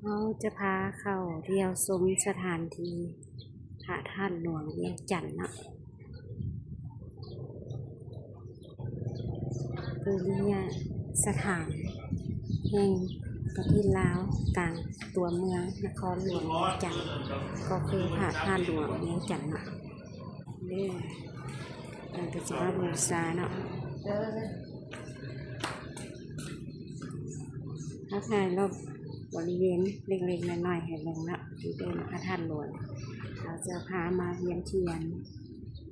ເຮົາຈະພາເຂົ້າທ່ຽວຊົມສະຖານທີ່ພະທາດຫຼວງວຽງຈັນເນາະ, ປູລິຍະສະຖານແຫ່ງປະເທດລາວ ກາງຕົວເມືອງນະຄອນຫຼວງວຽງຈັນ ກໍຄືພະທາດຫຼວງວຽງຈັນເນາະ. ເດີ ເພິ່ນກໍຊິມາບູຊາເນາະ. ເຮົາຖ່າຍລອບບໍລິເວນເລັກໆນ້ອຍໆໃຫ້ເບິ່ງເນາະ ທີ່ເປັນພະທາດຫຼວງ. ເຮົາຈະພາມາວຽນທຽນ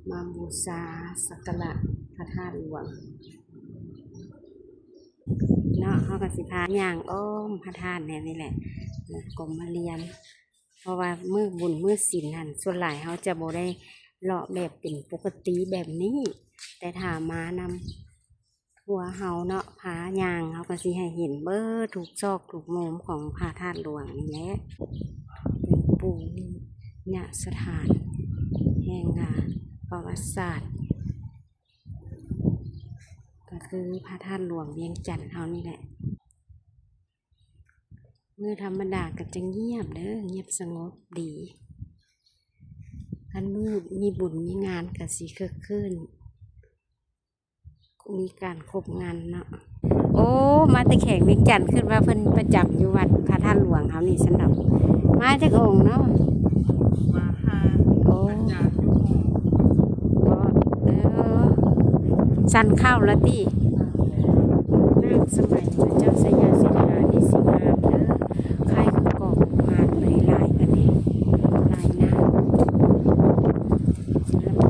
ມາບູຊາສັກກາລະພະທາດຫຼວງເນາະ. ເຮົາກໍຊິພາຍ່າງອ້ອມພະທາດແນວນີ້ແຫຼະ ກົມມະລຽນ. ເພາະວ່າມື້ບຸນມື້ສິນຫັ້ນ ສ່ວນຫຼາຍເຮົາຈະບໍ່ໄດ້ເລາະແບບເປັນປົກກະຕິແບບນີ້, ແຕ່ຖ້າມານຳທົວເຮົາເນາະ ພາຍ່າງ ເຮົາກໍຊິໃຫ້ເຫັນເບິດທຸກຊອກທຸກມຸມຂອງພະທາດຫຼວງນີ້ແຫຼະ. ເປັນປູລິຍະສະຖານແຫ່ງ ອາ ປະຫວັດສາດ ກໍຄືພະທາດຫຼວງວຽງຈັນເຮົານີ້ແຫຼະ. ມື້ທຳມະດາກໍຈະງຽບເດີ ງຽບສະຫງົບດີ. ຄັນມື້ມີບຸນມີງານກໍຊິຄຶກຄື້ນ ມີການຄົບງານເນາະ. ໂອ້ ມາແຕ່ແຂວງວຽງຈັນ ຄິດວ່າເພິ່ນປະຈຳຢູ່ວັດພະທາດຫຼວງເຮົານີ້ຊັ້ນດອກ. ມາຈັກອົງເນາະ? ມາຫ້າ. ໂອ້ ອາຈານຢູ່ຫໍ. ເອີ ສັນເຂົ້າລະຕິ? ນາງສະໄໝພະເຈົ້າໄຊຍະເສດຖານີ້ຊິງາມເດີ, ຄ້າຍຄືກອກມານເລີຍ ຫຼາຍອັນນີ້ ຫຼາຍນາງ ສິລະປະ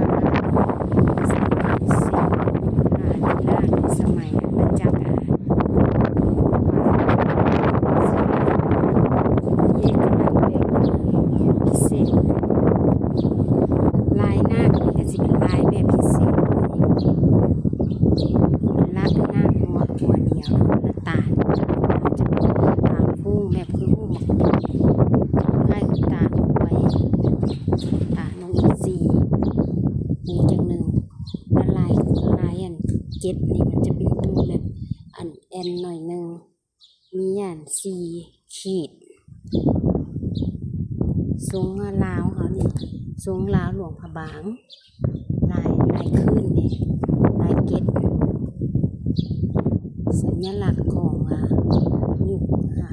ສິລະປະ ສິລະປະ ສະໄໝອານາຈັກ ອາ ເອກະລັກແບບພິເສດ. ລາຍນາກນີ້ກໍຊິເປັນລາຍແບບພິເສດ ເປັນລາຍນາກງວດຫົວດຽວ ແລະ ຕາຈະເປັນຕາໂຄ້ງແບບຄືຮູບໝາກ ຄ້າຍຄືຕານົກໄວ ຕານົກອິນຊີ ມີຈັ່ງໜຶ່ງ. ລະລາຍ ລາຍອັນເຈັດນີ້ ມັນຈະເປັນໂຕແບບອັນແອ່ນໜ້ອຍໜຶ່ງ ມີອັນສີ່ຂີດ. ຊົງລາວເຮົານີ້ ຊົງລາວຫຼວງພະບາງ ລາຍ ລາຍຄື້ນນີ້ ລາຍເຈັດ ສັນຍະລັກຂອງ ອາ ຍຸກ ອາ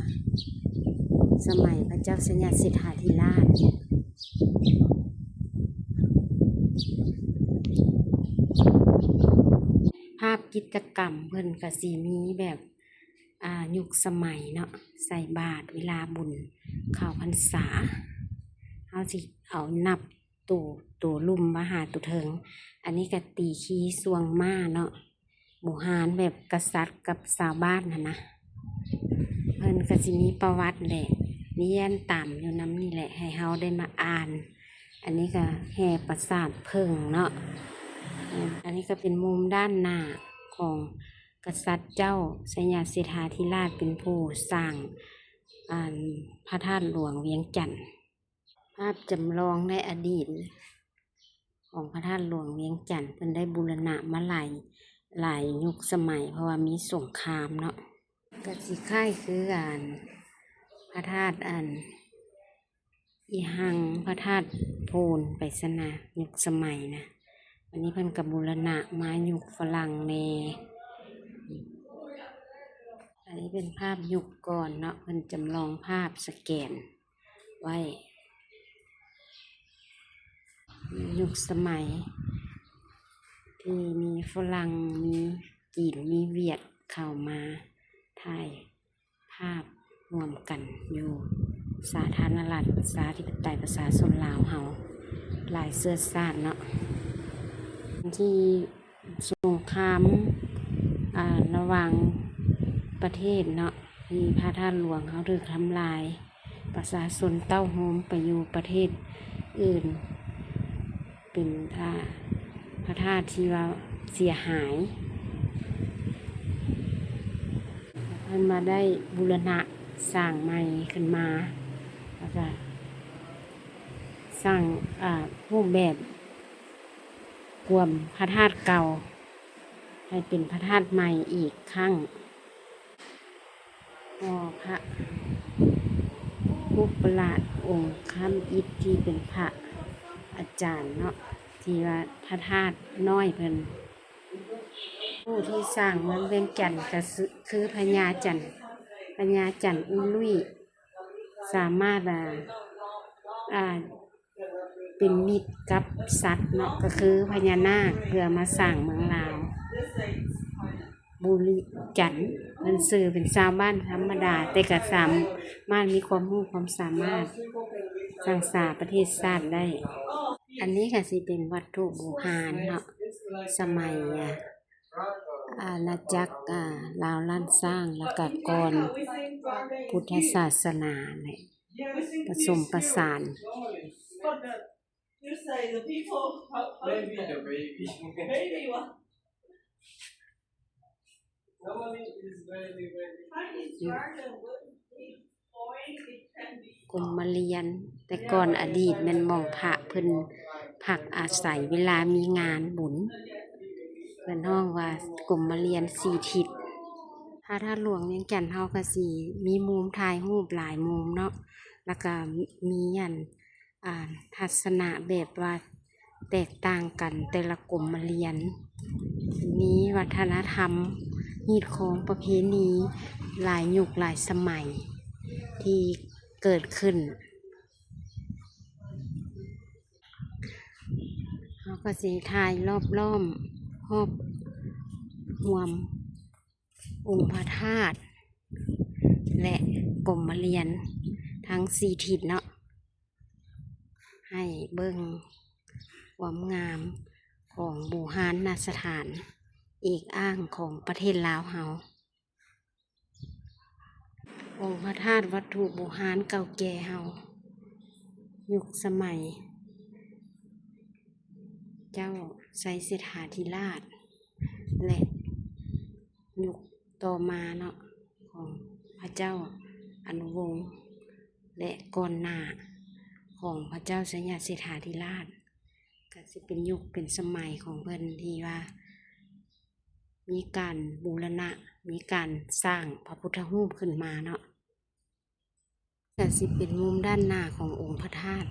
ສະໄໝພະເຈົ້າໄຊຍະເສດຖາທິລາດ. ພາບກິດຈະກຳເພິ່ນກະຊິມີແບບ ອາ ຍຸກສະໄໝເນາະ ໃສ່ບາດເວລາບຸນເຂົ້າພັນສາ. ເຮົາຊິເອົານັບໂຕ ໂຕລຸ່ມມາຫາໂຕເທິງ. ອັນນີ້ກະຕີຄີຊ່ວງມ້າເນາະ ບູຮານແບບກະສັດກັບຊາວບ້ານຫັ້ນນະ. ເພິ່ນກະຊິມີປະຫວັດແຫຼະ ລຽນຕາມຢູ່ນຳນີ້ແຫຼະ ໃຫ້ເຮົາໄດ້ມາອ່ານ. ອັນນີ້ກະແຫ່ປະສາດເຜິ້ງເນາະ. ອັນນີ້ກະເປັນມຸມດ້ານໜ້າຂອງ ກະສັດເຈົ້າໄຊຍະເສດຖາທິລາດເປັນຜູ້ສ້າງ ອັນ ພະທາດຫຼວງວຽງຈັນ. ພາບຈຳລອງໃນອະດີດຂອງພະທາດຫຼວງວຽງຈັນ ເພິ່ນໄດ້ບູລະນະມາຫຼາຍ ຫຼາຍຍຸກສະໄໝ ເພາະວ່າມີສົງຄາມເນາະ. ກະຊິຄ້າຍຄື ອັນ ພະທາດ ອັນ ອີຫັງ ພະທາດໂພນໄປຊັ້ນນະ ຍຸກສະໄໝນະ. ອັນນີ້ເພິ່ນກະບູລະນະມາຍຸກຝຣັ່ງແດ່. ອັນນີ້ເປັນພາບຍຸກກ່ອນເນາະ ເພິ່ນຈຳລອງພາບສະແກນໄວ້ ຍຸກສະໄໝທີ່ມີຝຣັ່ງ ມີຈີນ ມີຫວຽດເຂົ້າມາຖ່າຍ ພາບຮ່ວມກັນຢູ່ສາທາລະນະລັດ ປະຊາທິປະໄຕ ປະຊາຊົນລາວເຮົາ ຫຼາຍເຊື້ອຊາດເນາະ ທີ່ສົງຄາມ ອາ ລະຫວ່າງປະເທດເນາະ ທີ່ພະທາດຫຼວງເຮົາຖືກທຳລາຍ ປະຊາຊົນເຕົ້າໂຮມໄປຢູ່ປະເທດອື່ນ. ເປັນ ອາ ພະທາດທີ່ວ່າເສຍຫາຍ ເພິ່ນມາໄດ້ບູລະນະສ້າງໃໝ່ຂຶ້ນມາ ແລ້ວກະສ້າງ ອາ ຮູບແບບກວມພະທາດເກົ່າໃຫ້ເປັນພະທາດໃໝ່ອີກຄັ້ງ. ຫໍພະ ຮູບປະຫຼາດອົງຄຳອິດທີ່ເປັນພະອາຈານເນາະ ທີ່ວ່າພະທາດນ້ອຍເພິ່ນ. ຜູ້ທີ່ສ້າງເມືອງວຽງຈັນກໍຄືພະຍາຈັນ ພະຍາຈັນອຸລຸຍ ສາມາດ ອ່າ ອ່າ ເປັນມິດກັບສັດເນາະ ກໍຄືພະຍານາກ ເພື່ອມາສ້າງເມືອງລາວ. ບຸລິຈັນ ເພິ່ນຊື່ເປັນຊາວບ້ານທຳມະດາ ແຕ່ກໍສາມາດມີຄວາມຮູ້ຄວາມສາມາດສ້າງສາປະເທດຊາດໄດ້. ອັນນີ້ກໍຊິເປັນວັດຖຸບູຮານເນາະ ສະໄໝ ອາ ອານາຈັກ ອາ ລາວລ້ານຊ້າງ ແລ້ວກໍກ່ອນພຸດທະສາສະໜາແຫຼະ ປະສົມປະສານ. Maybe the baby. Maybe what? Normally it's very, very ກົມມະລຽນ ແຕ່ກ່ອນອະດີດແມ່ນໝ່ອງພະເພິ່ນພັກອາໄສເວລາມີງານບຸນ ເພິ່ນຮ້ອງວ່າກົມມະລຽນສີ່ທິດ. ພະທາດຫຼວງວຽງຈັນເຮົາກໍຊິມີມຸມຖ່າຍຮູບຫຼາຍມຸມເນາະ ແລ້ວກໍມີອັນ ອ່າ ທັດສະນະແບບວ່າແຕກຕ່າງກັນແຕ່ລະກົມມະລຽນ ມີວັດທະນະທຳ ຮີດຄອງ ປະເພນີ ຫຼາຍຍຸກຫຼາຍສະໄໝທີ່ເກີດຂຶ້ນ. ເຮົາກໍຊິຖ່າຍລອບລ້ອມຮອບຮວມ ອົງພະທາດ ແລະ ກົມມະລຽນທັງສີ່ທິດເນາະ ໃຫ້ເບິ່ງຄວາມງາມຂອງບູຮານນະສະຖານເອກອ້າງຂອງປະເທດລາວເຮົາ. ອົງພະທາດວັດຖຸບູຮານເກົ່າແກ່ເຮົາ ຍຸກສະໄໝເຈົ້າໄຊເສດຖາທິລາດ ແລະ ຍຸກຕໍ່ມາເນາະ ຂອງພະເຈົ້າອະນຸວົງ ແລະ ກ່ອນໜ້າຂອງພະເຈົ້າໄຊຍະເສດຖາທິລາດ ກໍຊິເປັນຍຸກເປັນສະໄໝຂອງເພິ່ນທີ່ວ່າ ມີການບູລະນະ ມີການສ້າງພະພຸດທະຮູບຂຶ້ນມາເນາະ ກະຊິເປັນມຸມດ້ານໜ້າຂອງອົງພະທາດ